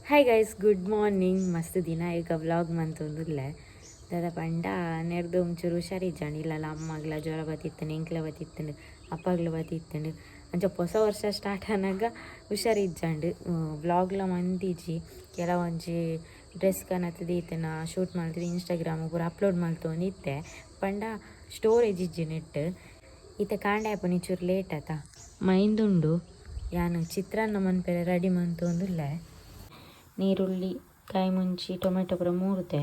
Hi guys, good morning. ಮಸ್ತ್ ದಿನ ಈಗ ವ್ಲಾಗ್ ಮಂತೊಂದುಲ್ಲೆ. ದಾದ ಪಂಡ, ನೆರ್ದು ಒಂಚೂರು ಹುಷಾರಿಜ್ಜಂಡ್. ಇಲ್ಲಲ್ಲ ಅಮ್ಮಗ್ಲ ಜ್ವರ ಬತ್ತಿತ್ತಂಡು, ಎಂಕ್ಲ ಬತ್ತಿತ್ತಂಡು, ಅಪ್ಪಗ್ಲ ಬತ್ತಿತ್ತಂಡು. ಅಂಚ ಹೊಸ ವರ್ಷ ಸ್ಟಾರ್ಟ್ ಆನಾಗ ಹುಷಾರಿಜ್ಜಂಡ್. ವ್ಲಾಗ್ಲ ಮಂದಿಜಿ. ಕೆಲವೊಂಜಿ ಡ್ರೆಸ್ ಕನತ್ದ್ ಇತ್ತನ ಶೂಟ್ ಮಲ್ತದು ಇನ್ಸ್ಟಾಗ್ರಾಮ್ ಪೂರ ಅಪ್ಲೋಡ್ ಮಲ್ತೊಂದು ಇತ್ತೆ. ಪಂಡ ಸ್ಟೋರೇಜ್ ಇಜ್ಜಿ ನೆಟ್. ಇತ್ತೆ ಕಾಂಡೆ ಆಪುನಿ ಚೂರು ಲೇಟ್ ಆತ. ಮೈಂದುಂಡು. ಯಾನ್ ಚಿತ್ರಾನ್ನ ಮನ್ಪೆರೆ ರೆಡಿ ಮಂತೊಂದುಲ್ಲೆ. ನೀರುಳ್ಳಿ, ಕಾಯಿ ಮುಂಚಿ, ಟೊಮೆಟೊ ಪೂರ ಮೂರ್ದೆ.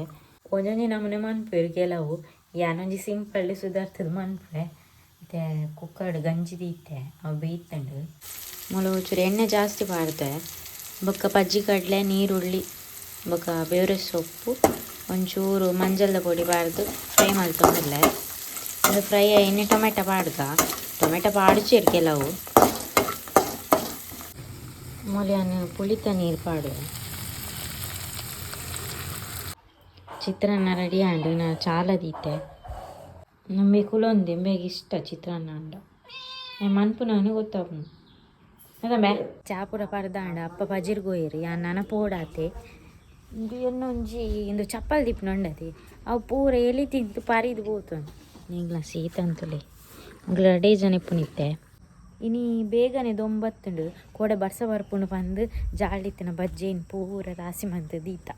ಒಂಜೊಂಜಿ ನಮೂನೆ ಮನ್ಪುವೆರ್ ಕೆಲವು. ಯಾನೊಂಜಿ ಸಿಂಪಲ್ ಸುದಾರ್ತದ ಮನ್ಪುವೆ. ಇತ್ತೆ ಕುಕ್ಕರ್ಡ್ ಗಂಜಿ ದೀತೆ, ಅವು ಬೇಯ್ತುಂಡು. ಮೂಲು ಚೂರು ಎಣ್ಣೆ ಜಾಸ್ತಿ ಪಾಡ್ದೆ. ಬೊಕ್ಕ ಪಜ್ಜಿ ಕಡಲೆ, ನೀರುಳ್ಳಿ, ಬೊಕ್ಕ ಬೇವ್ರೆ ಸೊಪ್ಪು, ಒಂಚೂರು ಮಂಜಲ್ದ ಪೊಡಿ ಪಾಡ್ದು ಫ್ರೈ ಮಲ್ತೊಂದುಲ್ಲೆ. ಅದು ಫ್ರೈ ಆಯಿನಿ ಟೊಮೆಟೊ ಪಾಡ್ಗ. ಟೊಮೆಟೊ ಪಾಡ್ಚೆರ್ ಕೆಲವು. ಮೂಲು ಯಾನ್ ಪುಳಿತ ನೀರು ಪಾಡುವೆ. ಚಿತ್ರಾನ್ನ ರೆಡಿ ಆಂಡ್. ನಾ ಚಾಲ ದೀತೆ. ನಂಬೆ ಕುಲೊಂದೆ. ಇಂಬೆಗ್ ಇಷ್ಟ ಚಿತ್ರಾನ್ನ ಅಂಡ. ಮನ್ಪುನವನು ಗೊತ್ತಾಪುಂಡು ಅದಂಬೆ. ಚಾ ಪೂರ ಪರ್ದಾಂಡ. ಅಪ್ಪ ಪಜಿರ್ ಗೋಯೆರ್. ಯಾನ್ ನನ ಪೋಡಾತೆ. ಇಂದು ಎನ್ನೊಂಜಿ ಇಂದು ಚಪ್ಪಲ್ ದೀಪುನ ಉಂಡತೆ, ಅವು ಪೂರ ಎಲಿ ತಿಂತು ಪರಿದ್ ಪೋತುಂಡು. ನಿಂಗ್ಲ ಸೀತ ಅಂತುಲೆ. ಅಂಗ್ಲ ರಡ್ಡೇ ಜನ ಇಪ್ಪುನಿತ್ತೆ. ಇನಿ ಬೇಗನೆ ದೊಂಬತ್ತುಂಡು. ಕೋಡೆ ಬರ್ಸ ಬರ್ಪುಂಡು ಪಂದು ಜಾಲ್ಡಿತ್ತಿನ ಬಜ್ಜೆನ್ ಪೂರ ರಾಸಿ ಮಂತ್ ದೀತ.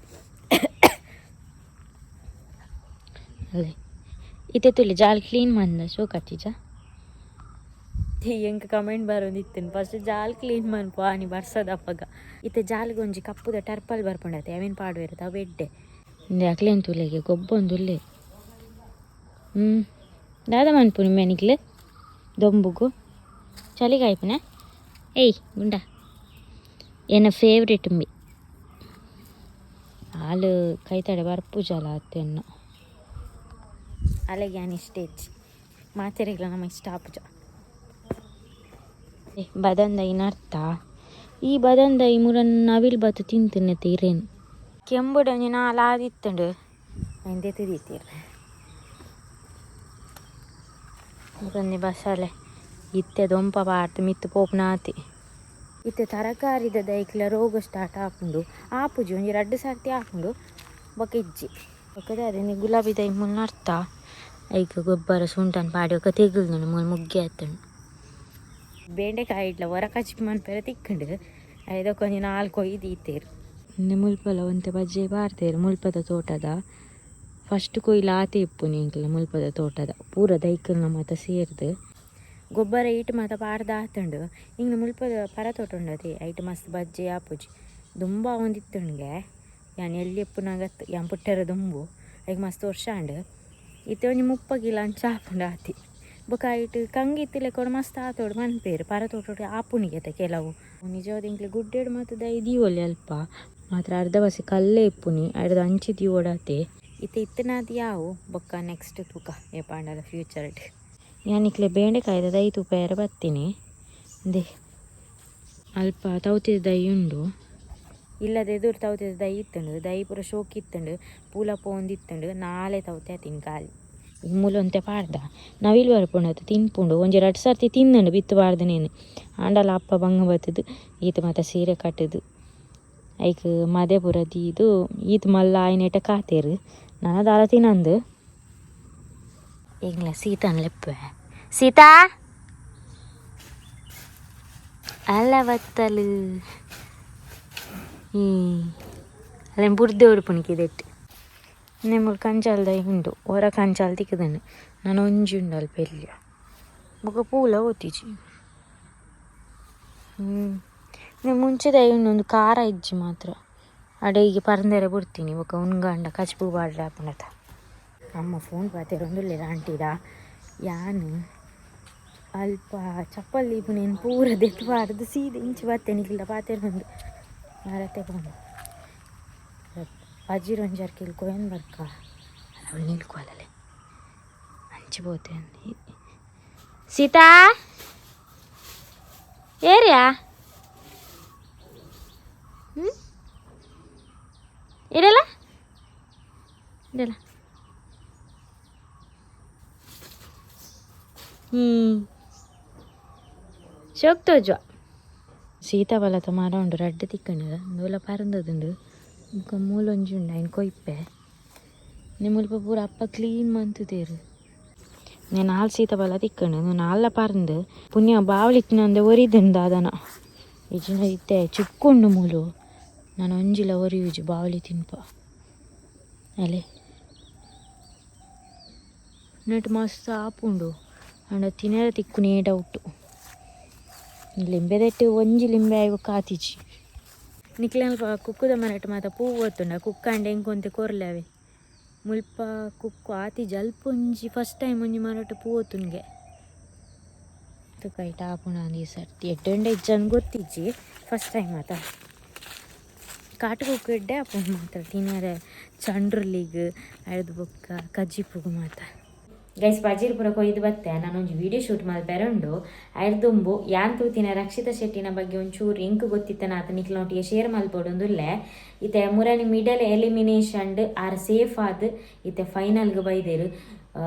ಅಲ್ಲೇ ಇತ್ತೆ ತುಲಿ, ಜಾಲ್ ಕ್ಲೀನ್ ಮಂದ. ಶೋಕತ್ತಿಜ? ಎಂಕ್ ಕಮೆಂಟ್ ಬರೋದಿತ್ತಿನ, ಫಸ್ಟ್ ಜಾಲ್ ಕ್ಲೀನ್ ಮನ್ಪು ಆನಿ ಬರ್ಸದಪಗ. ಇತ್ತೆ ಜಾಲ್ಗ್ ಒಂಜಿ ಕಪ್ಪುದ ಟರ್ಪಲ್ ಬರ್ಪುಂಡತೆ, ಅವೇನು ಪಾಡುವೆರ್, ಅವು ಎಡ್ಡೆ. ಇಂದೆ ಅಕ್ಲೇನ್ ತೂಲೆಗೆ, ಗೊಬ್ಬೊಂದುಲ್ಲೆ. ದಾದ ಮನ್ಪುನಿ ಮೆನಿಕ್ಲೆ? ದೊಂಬುಗು ಚಳಿಗಾಯ್ಪುನ? ಏಯ್ ಗುಂಡ, ಎನ್ನ ಫೇವ್ರೆಟ್ ಉಂಬಿ. ಹಾಲು ಕೈತಡೆ ಬರ್ಪುಜಲ ಅತ್ತೆನ್ನ. ಅಲೆಗೆ ಯಾನ್ ಇಷ್ಟ ಹೆಚ್ಚಿ, ಮಾತೆರೆಗ್ಲ ನಮ್ಮ ಇಷ್ಟ ಆಪುಜ. ಬದಂದೈ ನರ್ತ. ಈ ಬದಂದೈ ಮುರನ್ ನವಿಲ್ ಬತ್ತು ತಿಂತಿನ್ನತೆ ಇರೇನು. ಕೆಂಬುಡೊಂಜಿ ನಾಲ್ ಆದಿತ್ತುಂಡು, ಐನ್ ದೀತೀರ್. ಮುರೊಂಜಿ ಬಸಳೆ. ಇತ್ತೆ ದೊಂಪ ಪಾಡ್ದು ಮಿತ್ತ್ ಪೋಪುನಾತಿ. ಇತ್ತೆ ತರಕಾರಿದ ದೈಕ್ಲ ರೋಗ ಸ್ಟಾರ್ಟ್ ಆಪುಂಡು. ಆಪುಜಿ, ಒಂಜಿ ರಡ್ಡ್ ಸರ್ತಿ ಆಪುಂಡು, ಬೊಕ ಇಜ್ಜಿ. ಬೊಕ ದಾದ, ಗುಲಾಬಿ ದೈ ಮುಲ್ ನರ್ತ. ಐಕ್ ಗೊಬ್ಬರ ಸುಂಟನ್ ಪಾಡಿ ಬೊಕ ತೆಗುಲ್ದುಂಡು. ಮೂಲು ಮುಗ್ಗೆ ಆತುಂಡು. ಬೆಂಡೆಕಾಯಿ ಇಡ್ಲ ಹೊರ ಕಚಿಪ್ ಮನ್ಪೆರೆ ತಿಕ್ಕುಂಡು. ಐದಕ್ಕೆ ಒಂಜಿ ನಾಲ್ಕು ಕೊಯ್ದು ದೀತೆರ್. ಇಂದೆ ಮುಲ್ಪಲ ಒಂತೆ ಬಜ್ಜೆ ಪಾಡ್ದೆರ್. ಮುಲ್ಪದ ತೋಟದ ಫಸ್ಟ್ ಕೊಯ್ಲು ಆತೆ ಇಪ್ಪುನಿ ಎಂಕ್ಲ. ಮುಲ್ಪದ ತೋಟದ ಪೂರ ದೈಕಲ್ನ ಮಾತ ಸೇರ್ದು ಗೊಬ್ಬರ ಈಟ್ ಮಾತ ಪಾಡ್ದು ಆತುಂಡು. ಇಂಗ್ಲ ಮುಲ್ಪದ ಪರ ತೋಟ ಉಂಡತೆ, ಐಟ್ ಮಸ್ತ್ ಬಜ್ಜೆ ಆಪುಜಿ. ದುಂಬ ಒಂದಿತ್ತುಂಡ್ಗೆ, ಯಾನ್ ಎಲ್ಲಿ ಎಪ್ಪುನಾಗತ್ತು, ಯಾನ್ ಪುಟ್ಟೆರ ದುಂಬು. ಐಕ್ ಮಸ್ತ್ ವರ್ಷ ಆಂಡ್. ಇತ್ತೆ ಒಂಜಿ 30 ಕಿಲೋ ಅಂಚ ಆಪುಂಡು ಆತಿ. ಬೊಕ ಐಟ್ ಕಂಗಿ ಇತ್ತಿಲೆಕ್ಕೊಡು ಮಸ್ತ್ ಆತೋಡು ಮನ್ಪೇರು. ಪರ ತೋಟೋಡು ಆಪುನಿಗೆತ ಕೆಲವು. ನಿಜವಾದ ಎಂಕ್ಲೆ ಗುಡ್ಡೆಡ್ ಮಾತ ದೈ ದೀವೊಲಿ. ಅಲ್ಪ ಮಾತ್ರ ಅರ್ಧ ಬಸಿ ಕಲ್ಲೇ ಇಪ್ಪುನಿ, ಅಡ್ದ ಅಂಚಿ ದೀವೊಡಾತೆ. ಇತ್ತೆ ಇತ್ತನಾದ ಯಾವು. ಬೊಕ್ಕ ನೆಕ್ಸ್ಟ್ ತೂಕ ಏಪಾಂಡಲ ಫ್ಯೂಚರ್ಡ್. ಯಾನ್ ಇಕ್ಲೆ ಬೇಂಡೆಕಾಯ್ದ ದೈ ತೂಪೆರೆ ಬತ್ತೀನಿ. ಇಂದೆ ಅಲ್ಪ ತೌತಿದ ದೈ ಉಂಡು. ಇಲ್ಲದ ಎದುರು ತೌತಿದ ದೈ ಇತ್ತುಂಡು. ದೈ ಪೂರ ಶೋಕ್ ಇತ್ತುಂಡು, ಪೂಲ ಪೋಂದಿತ್ತುಂಡು. ನಾಲೆ ತೌತೆ ಆತಿನ ಖಾಲಿ. ಮೂಲೊಂತೆ ಪಾಡ್ದ. ನವಿಲು ಬರ್ಪುಂಡು ಅದು ತಿನ್ಪುಂಡು. ಒಂಜಿ ರಡ್ಡ್ ಸರ್ತಿ ತಿಂದುಂಡು ಬಿತ್ತು ಪಾಡ್ದು ನೇನು. ಆಂಡಲ ಅಪ್ಪ ಬಂಗ ಬತ್ತುದು ಈತ್ ಮಾತ ಸೀರೆ ಕಟ್ಟುದು, ಐಕ್ ಮದೆ ಪೂರ ದೀದು, ಈತ್ ಮಲ್ಲ ಆಯಿನೇಟ ಕಾತೇರು. ನನ ದಾಲ ತಿನ್ನಂದು. ಎಂಗ್ಲ ಸೀತಾನ್ ಲೆಪ್ಪುವೆ. ಸೀತಾ ಅಲ್ಲ ಬತ್ತಲು. ಅಲ್ಲೇನು ಬುರ್ದೆ ಉಡುಪುನಿಗೆ ಇದೆಟ್ಟು. ಮೂಲು ಕಂಚಾಲ್ದ ಉಂಡು. ಹೊರ ಕಂಚಾಲ್ ತಿಕ್ಕುದುಂಡು. ನಾನು ಒಂಜಿ ಉಂಡು ಅಲ್ಪ ಎಲ್ಯ. ಬೊಕ ಪೂಲ ಓತಿಜಿ. ಮುಂಚೆದ ಉಂಡು. ಒಂದು ಖಾರ ಇಜ್ಜಿ ಮಾತ್ರ. ಅಡೆಗೆ ಪರಂದೆರೆ ಬುಡ್ತೀನಿ. ಬೊಕ ಉನ್ಗಂಡ ಕಚ್ಪು ಪಾಡ್ರೆ ಆಪುಂಡತ. ಅಮ್ಮ ಫೋನ್ ಪಾತೆರೊಂದುಲ್ಲೆರ್ ಆಂಟಿಡ. ಯಾನ್ ಅಲ್ಪ ಚಪ್ಪಲ್ ದೀಪುನೇನು ಪೂರ ದೆತ್ತ್ ಪಾಡ್ದು ಸೀದ ಇಂಚಿ ಬತ್ತೆ. ನಿಕ್ಲ್ಡ ಪಾತೆರೊಂದು ಮರತೆ ಪೋಂಡು. ಪಜಿರ್ ಒಂಜಾರು ಕಿಲ್ ಕೊಯ್ಯೊಂದು ಬರ್ಕ. ಅವಳು ನಿಲ್ಕೊಲ್ಲಲೆ ಅಂಚಿ ಪೋತೆ. ಸೀತಾ ಏರಿಯಾ ಹ್ಞೂ ಇರಲ್ಲ ಇರಲ್ಲ. ಶೋಕ್ ತೋಜುವ. ಸೀತಾಫಲತ ಮರ ಉಂಡು ರಡ್ಡ್ ತಿಕ್ಕಂಡು ಇಂದುಲ ಪರಂದದುಂಡು ಬೊಕ ಮೂಲೊಂಜಿ ಉಂಡು ಐನ್ ಕೊಯ್ಪೆ ನೆ ಮುಲ್ಪ ಪೂರ ಅಪ್ಪ ಕ್ಲೀನ್ ಮಂತುದೆರ್ ನೆ ನಾಲ್ ಸೀತಾಫಲ ತಿಕ್ಕಂಡು ಇಂದು ನಾಲ್ಲ ಪರಂದು ಪುಣ್ಯ ಬಾವಲಿತ್ತಿನಂದೆ ಒರಿದುಂಡು ದಾದನ ಇಜ್ಜಿಂಡ ಇತ್ತೆ ಚಿಕ್ಕುಂಡು ಮೂಲು ನಾನು ಒಂಜಿಲ ಒರಿಯುಜಿ ಬಾವಲಿ ತಿನ್ಪ ಅಲೆ ನೆಟ್ ಮಸ್ತ್ ಆಪುಂಡು ಆಂಡ ತಿನೆರೆ ತಿಕ್ಕುನೇ ಡೌಟು ಲಿಂಬೆದೆಟ್ಟು ಒಂಜಿ ಲಿಂಬೆ ಆಯಿ ಬೊಕ್ಕ ಆತಿಜಿ ನಿಕ್ಲೆನ ಕುಕ್ಕುದ ಮರಟ್ ಮಾತ ಪೂ ಗೊತ್ತುಂಡ ಕುಕ್ಕಂಡ ಎಂಕೊಂತೆ ಕೊರ್ಲವೆ ಮುಲ್ಪ ಕುಕ್ಕು ಆತಿಜಿ ಅಲ್ಪ ಒಂಜಿ ಫಸ್ಟ್ ಟೈಮ್ ಒಂಜಿ ಮರಟ್ ಪೂ ಒತ್ತುನ್ಗೆ ಕೈಟ್ ಆಪುಣ ಈ ಸರ್ತಿ ಎಡ್ಡೆಂಡ ಇಜ್ಜನ್ ಗೊತ್ತಿಜ್ಜಿ ಫಸ್ಟ್ ಟೈಮ್ ಆತ ಕಾಟು ಕುಕ್ಕು ಎಡ್ಡೆ ಆಪುಂಡು ಮಾತ್ರ ತಿನರೆ ಚಂಡ್ರುಲಿಗ್ ಅಯ್ದು ಬೊಕ್ಕ ಕಜ್ಜಿಪುಗು ಮಾತ. ಗೈಸ್, ಪಜೀರ್ ಪೂರ ಕೊಯ್ದು ಬತ್ತೆ. ನಾನೊಂಜಿ ವೀಡಿಯೋ ಶೂಟ್ ಮಲ್ಪೆರೆ ಉಂಡು. ಐರ್ದುಂಬು ಯಾನ್ ತೂತಿನ ರಕ್ಷಿತಾ ಶೆಟ್ಟಿನ ಬಗ್ಗೆ ಒಂಚೂರು ಎಂಕ್ ಗೊತ್ತಿತ್ತನ ಆತ ನಿಕ್ಲ್ನೊಟ್ಟಿಗೆ ಶೇರ್ ಮಲ್ಪೊಡೊಂದುಲ್ಲೆ. ಇತ್ತೆ ಮುರನಿ ಮಿಡಲ್ ಎಲಿಮಿನೇಷನ್ ಆರ್ ಸೇಫ್ ಆದ್ ಇತ್ತೆ ಫೈನಲ್ಗ್ ಬೈದೆರ್.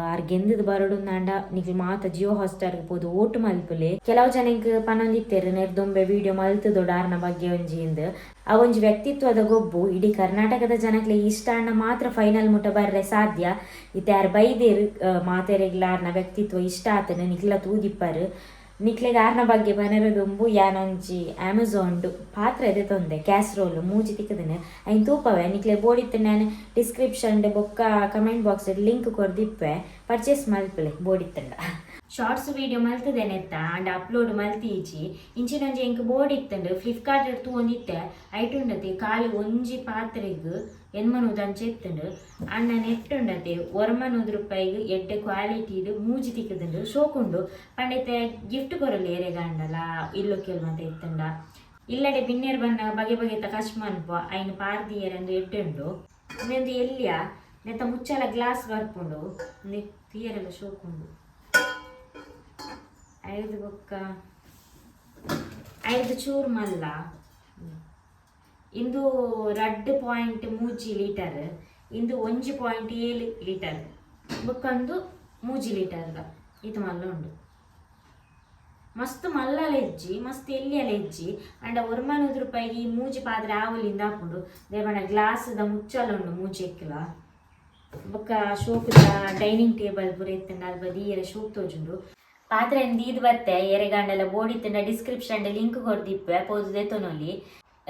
ಆರ್ ಗೆಂದದ್ ಬರೊಡುಂದಾಂಡ ನಿಕ್ಲ್ ಮಾತ ಜಿಯೋ ಹಾಟ್‌ಸ್ಟಾರ್ ಪೋದು ಓಟು ಮಲ್ಪುಲೆ. ಕೆಲವು ಜನ ಎಂಕ್ ಪನೊಂದಿತ್ತೆರ್ ನೆರ್ದುಂಬೆ ವೀಡಿಯೋ ಮಲ್ತುದೊಡು ಆರ್ನ ಬಗ್ಗೆ ಒಂಜಿ ಇಂದ್. ಆ ಒಂಜಿ ವ್ಯಕ್ತಿತ್ವದ ಗೊಬ್ಬು ಇಡೀ ಕರ್ನಾಟಕದ ಜನಕ್ಲೆ ಇಷ್ಟ ಆಂಡ ಮಾತ್ರ ಫೈನಲ್ ಮುಟ ಬರ್ರೆ ಸಾಧ್ಯ. ಇತ್ತೆ ಆರ್ ಬೈದೆರ್, ಮಾತೆರೆಗ್ಲ ಆರ್ನ ವ್ಯಕ್ತಿತ್ವ ಇಷ್ಟ ಆತನ ನಿಕ್ಲ ತೂದಿಪ್ಪರ್. ನಿಕ್ಲೆಗ್ ಆರ್ನ ಬಗ್ಗೆ ಪನೆರೆ ದುಂಬು ಯಾನೊಂಜಿ ಅಮೆಝಾನ್ ಪಾತ್ರೆ ದೆತೊಂದೆ. ಕ್ಯಾಸ್ರೋಲ್ ಮೂಜಿ ತಿಕ್ಕುದನೆ. ಐನ್ ತೂಪವೆ. ನಿಕ್ಲೆ ಬೋಡಿತ್ತಂಡ ಯಾನ್ ಡಿಸ್ಕ್ರಿಪ್ಷನ್ ಬೊಕ್ಕ ಕಮೆಂಟ್ ಬಾಕ್ಸ್ ಲಿಂಕ್ ಕೊರ್ದಿಪ್ಪೆ, ಪರ್ಚೇಸ್ ಮಲ್ಪುಲೆ ಬೋಡಿತ್ತಂಡ. ಶಾರ್ಟ್ಸ್ ವೀಡಿಯೋ ಮಲ್ತದೇನೆತ್ತ ಆಂಡ ಅಪ್ಲೋಡ್ ಮಲ್ತೀಜಿ. ಇಂಚಿನೊಂಜಿ ಎಂಕ್ ಬೋಡಿತ್ತಂಡು ಫ್ಲಿಪ್ಕಾರ್ಟ್ ತೂವೊಂದಿತ್ತೆ. ಐಟುಂಡತೆ ಖಾಲಿ ಒಂಜಿ ಪಾತ್ರೆಗ್ 800 ಅಂಚ ಇತ್ತುಂಡು. ಆಂಡ ನೆಟ್ಟುಂಡತೆ 900 ರೂಪಾಯಿಗ್ ಎಡ್ಡೆ ಕ್ವಾಲಿಟಿಡ್ ಮೂಜಿ ತಿಕ್ಕುದುಂಡು. ಶೋಕುಂಡು ಪಂಡ ಇತ್ತೆ ಗಿಫ್ಟ್ ಕೊರಲಿ ಏರೆಗಾಂಡಲ ಇಲ್ಲೊಕ್ಕೆಲ್ ಮಾತ ಇತ್ತುಂಡ ಇಲ್ಲಡೆ ಬಿನ್ನೆರ್ ಬನ್ನ ಬಗೆ ಬಗೆತ ಕಚ್ ಮನ್ಪು ಐನ್ ಪಾರ್ದಿಯರೆಂದು ಎಡ್ಡೆ ಉಂಡು. ಇಂದೊಂದು ಎಲ್ಯ ನೆತ್ತ ಮುಚ್ಚಲ ಗ್ಲಾಸ್ ಬರ್ಪುಂಡು. ಉಂದು ತೂಯರೆಲ ಶೋಕುಂಡು. ಐದು ಬೊಕ್ಕ ಐದು ಚೂರು ಮಲ್ಲ. ಇಂದು 2.3 ಲೀಟರ್, ಇಂದು 1.7 ಲೀಟರ್, ಬೊಕ್ಕೊಂದು 3 ಲೀಟರ್ದ. ಇದು ಮಲ್ಲ ಉಂಡು. ಮಸ್ತ್ ಮಲ್ಲಲ ಇಜ್ಜಿ, ಮಸ್ತ್ ಎಲ್ಯಲ ಇಜ್ಜಿ. ಅಂಡ 900 ರೂಪಾಯಿಗೆ ಈ ಮೂಜಿ ಪಾತ್ರೆ ಆವಲಿಂದ ಆಪುಂಡು. ದೇವಣ ಗ್ಲಾಸ್ದ ಮುಚ್ಚಲ ಉಂಡು ಮೂಜಿ ಎಕ್ಕಲ. ಬೊಕ್ಕ ಶೋಕುದ ಡೈನಿಂಗ್ ಟೇಬಲ್ ಪೂರ ಇತ್ತುಂಡ ಅಲ್ಪ ದೀಯರೆ ಶೋಕ್ ತೋಜುಂಡು. ಪಾತ್ರೆ ದೀದ್ ಬತ್ತೆ. ಏರೆಗಾಂಡಲ ಬೋಡಿತ್ತಂಡ ಡಿಸ್ಕ್ರಿಪ್ಷನ್ ಲಿಂಕ್ ಕೊರ್ದಿಪ್ಪೆ, ಪೋದು ದೆತೊನೊಲಿ.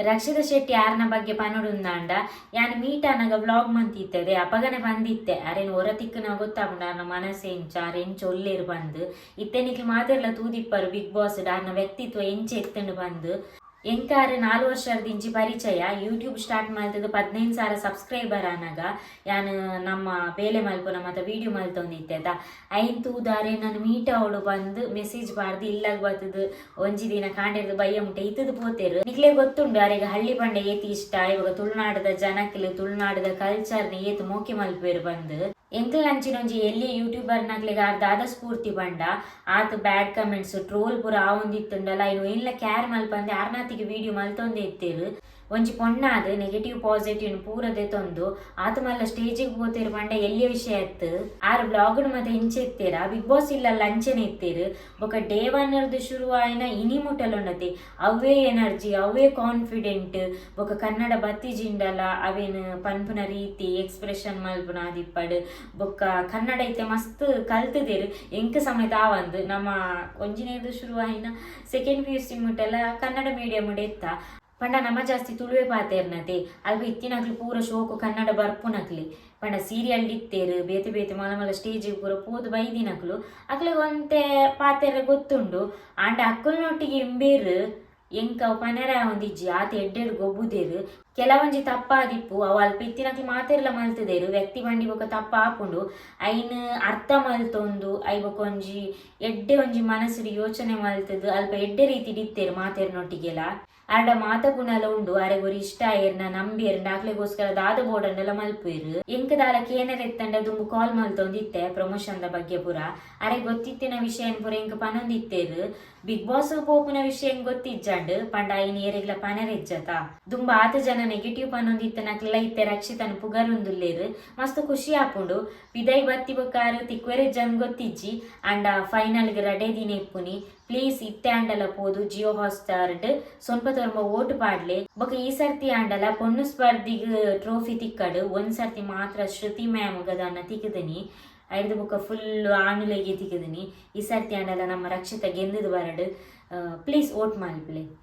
ರಕ್ಷಿತಾ ಶೆಟ್ಟಿ ಆರ್ನ ಬಗ್ಗೆ ಪನೊಡುಂದಾಂಡ ಯಾನ್ ಮೀಟ್ ಆನಗ ವ್ಲಾಗ್ ಮಂತಿತ್ತದೆ. ಅಪಗನೆ ಬಂದಿತ್ತೆ. ಅರೇನು ಹೊರ ತಿಕ್ಕನ ಗೊತ್ತಾಪುಂಡು ಆರ್ನ ಮನಸ್ಸು ಎಂಚ, ಆರ್ ಎಂಚ ಒಲ್ಲೇರು ಬಂದು. ಇತ್ತೆ ನಿಕ್ಲು ಮಾತೆರ್ಲ ತೂದಿಪ್ಪರು ಬಿಗ್ ಬಾಸ್ ಆರ್ನ ವ್ಯಕ್ತಿತ್ವ ಎಂಚ ಎತ್ತಂಡು ಬಂದು. ಎಂಕಾರು 4 ವರ್ಷದಿಂಚಿ ಪರಿಚಯ. ಯೂಟ್ಯೂಬ್ ಸ್ಟಾರ್ಟ್ ಮಲ್ತದ್ದು 15,000 ಸಬ್ಸ್ಕ್ರೈಬರ್ ಆನಗ ಯಾನ್ ನಮ್ಮ ಬೇಲೆ ಮಲ್ಪುನ ಮತ್ತ ವೀಡಿಯೋ ಮಲ್ತೊಂದಿತ್ತೆದ. ಐನ್ ತೂದಾರೆ ನಾನು ಮೀಟ್ ಅವಳು ಬಂದು ಮೆಸೇಜ್ ಬಾರ್ದು ಇಲ್ಲಾಗ ಬತ್ತದು ಒಂಜಿ ದಿನ ಕಾಂಡೆರ್ದು ಬಯ್ಯ ಮುಟ್ಟೆ ಇತ್ತದು ಪೋತೇರು. ನಿಕ್ಲೆ ಗೊತ್ತುಂಡು ಅರೆಗ ಹಳ್ಳಿ ಪಂಡ ಏತ್ ಇಷ್ಟ, ಇವಾಗ ತುಳುನಾಡದ ಜನಕ್ಲು ತುಳುನಾಡದ ಕಲ್ಚರ್ನ ಏತ್ ಮೋಕೆ ಮಲ್ಪೇರು ಬಂದು. ಎಂಕಲ್ ಅಂಚಿನ ಒಂಜಿ ಎಲ್ಲಿ ಯೂಟ್ಯೂಬರ್ ನಕ್ಲೆಗ್ ಆರ್ ದಾದ ಸ್ಫೂರ್ತಿ ಪಂಡ ಆತ್ ಬ್ಯಾಡ್ ಕಮೆಂಟ್ಸ್ ಟ್ರೋಲ್ ಪೂರ ಆವೊಂದಿತ್ತುಂಡಲ ಐನು ಏನ್ಲ ಕ್ಯಾರ್ ಮಲ್ಪಂದೆ ಆರ್ನಾತಿಗೆ ವೀಡಿಯೋ ಮಲ್ತೊಂದೇ ಇತ್ತೇರು. ಒಂಜಿ ಪೊಣ್ಣಾದ್ ನೆಗೆಟಿವ್ ಪಾಸಿಟಿವ್ ಪೂರ ದೆತೊಂದು ಆತ ಮಲ್ಲ ಸ್ಟೇಜಿಗೆ ಪೋತೇರು ಪಂಡ ಎಲ್ಲಿಯ ವಿಷಯ ಇತ್ತು. ಆರ್ ಬ್ಲಾಗ್ ಮತ್ತೆ ಇಂಚೆ ಇತ್ತೀರ, ಬಿಗ್ ಬಾಸ್ ಇಲ್ಲ ಅಂಚೆನೆ ಇತ್ತೀರು. ಬೊಕ ಡೇ ಒನ್ ಶುರು ಆಯಿನ ಇನಿ ಮುಟ್ಟಲುಂಡತಿ ಅವೇ ಎನರ್ಜಿ, ಅವೇ ಕಾನ್ಫಿಡೆಂಟ್. ಬೊಕ ಕನ್ನಡ ಬತ್ತಿಜಿಂಡಲ ಅವೇನು ಪನ್ಪುನ ರೀತಿ, ಎಕ್ಸ್ಪ್ರೆಷನ್ ಮಲ್ಪುನ ಆದಿಪ್ಪಡ್. ಬೊಕ್ಕ ಕನ್ನಡ ಇತ್ತೆ ಮಸ್ತ್ ಕಲ್ತದೇರು. ಎಂಕ್ ಸಮೇತ ಆವಂದು. ನಮ್ಮ ಒಂಜಿನೇದು ಶುರು ಆಯಿನ ಸೆಕೆಂಡ್ ಪಿಯುಸಿ ಮುಟ್ಟೆಲ್ಲ ಕನ್ನಡ ಮೀಡಿಯಂ ಇತ್ತ. ಪಂಡ ನಮ್ಮ ಜಾಸ್ತಿ ತುಳುವೆ ಪಾತೆರ್ನತೆ. ಅಲ್ಪ ಇತ್ತಿನಕ್ಲು ಪೂರ ಶೋಕು ಕನ್ನಡ ಬರ್ಪುನಕ್ಲಿ. ಪಂಡ ಸೀರಿಯಲ್ ಇತ್ತೇರು, ಬೇತೆ ಬೇತೆ ಮಲ್ಲ ಮಲ್ಲ ಸ್ಟೇಜ್ ಪೂರ ಪೋದು ಬೈದಿನಕ್ಲು. ಅಕ್ಲೆಗ್ ಒಂತೆ ಪಾತೆರ ಗೊತ್ತುಂಡು. ಆಂಡ ಅಕ್ಕಲ್ನೊಟ್ಟಿಗೆ ಇಂಬೇರು ಎಂಕ ಅವು ಪನೆರೆ ಆವೊಂದಿಜ್ಜಿ. ಆತ ಎಡ್ಡೆಡ್ ಗೊಬ್ಬುದೇರು. ಕೆಲವೊಂಜಿ ತಪ್ಪಾದಿಪ್ಪು, ಅವು ಅಲ್ಪ ಇತ್ತಿನಕ್ಲು ಮಾತೆರ್ಲ ಮಲ್ತದೇರು. ವ್ಯಕ್ತಿ ಬಂಡಿ ಬೊಕ ತಪ್ಪ ಆಪುಂಡು. ಐನ್ ಅರ್ಥ ಮಲ್ತೊಂದು I ಬೊಕ ಒಂಜಿ ಎಡ್ಡೆ ಒಂಜಿ ಮನಸ್ಸುಡು ಯೋಚನೆ ಮಲ್ತದು ಅಲ್ಪ ಎಡ್ಡೆ ರೀತಿಡ್ ಇತ್ತೇರು ಮಾತೆರ್ನೊಟ್ಟಿಗೆಲ. ಆಂಡ ಮಾತ ಗುಣಲ ಉಂಡು. ಅರೆಗೊರಿ ಇಷ್ಟ ಆಯೆರ್ನ ನಂಬಿಯರ್ನ ಅಕ್ಲೆಗೋಸ್ಕರ ದಾದ ಬೋಡಂಡಲ ಮಲ್ಪುವೆರ್. ಎಂಕ್ ದಾಲ ಕೇನರೆ ಇತ್ತಂಡ ದುಂಬು ಕಾಲ್ ಮಲ್ತೊಂದಿತ್ತೆ ಪ್ರಮೋಷನ್ ದ ಬಗ್ಗೆ ಪೂರ. ಅರೆ ಗೊತ್ತಿತ್ತಿನ ವಿಷಯನ್ ಪೂರ ಎಂಕ್ ಪನೊಂದಿತ್ತೇರು. ಬಿಗ್ ಬಾಸ್ ಪೋಪುನ ವಿಷಯ ಎಂಕ್ ಗೊತ್ತಿಜ್ಜಾಂಡ್. ಪಂಡ ಐನ್ ಏರೆಗ್ಲ ಪನರೆ ಇಜ್ಜತ. ದುಂಬು ಆತ ಜನ ನೆಗೆಟಿವ್ ಪನೊಂದಿತ್ತನಕ್ಲೆಲ ಇತ್ತೆ ರಕ್ಷಿತನ್ ಪುಗರೊಂದುಲ್ಲೆರ್. ಮಸ್ತ್ ಖುಷಿ ಆಪುಂಡು. ಪಿದೈ ಬತ್ತಿ ಬೊಕ್ಕ ಆರ್ ತಿಕ್ವೆರೆ ಜನ್ ಗೊತ್ತಿಜ್ಜಿ. ಆಂಡ ಫೈನಲ್ ಗ್ ರಡ್ಡೆ ದಿನ ಇಪ್ಪುನಿ. ಪ್ಲೀಸ್ ಇತ್ತೆ ಆಂಡಲ ಪೋದು ಜಿಯೋ ಹಾಟ್ಸ್ಟಾರ್ ಸೊನ್ಪ ತೊರ್ಂಬ ಓಟು ಪಾಡ್ಲೆ. ಬೊಕ ಈ ಸರ್ತಿ ಆಂಡಲ ಪೊಣ್ಣು ಸ್ಪರ್ಧಿಗ್ ಟ್ರೋಫಿ ತಿಕ್ಕಡು. ಒಂದ್ ಸರ್ತಿ ಮಾತ್ರ ಶ್ರುತಿ ಮ್ಯಾಮ್ ಗದಾನ ತಿಕ್ಕದನಿ, ಐಡ್ದು ಬೊಕ ಫುಲ್ ಆಣುಲೆಗೆ ತಿಕ್ಕದನಿ. ಈ ಸರ್ತಿ ಆಂಡಲ ನಮ್ಮ ರಕ್ಷಿತ ಗೆಂದದ ಬರಡು. Please vote ಮಲ್ಪಲೆ.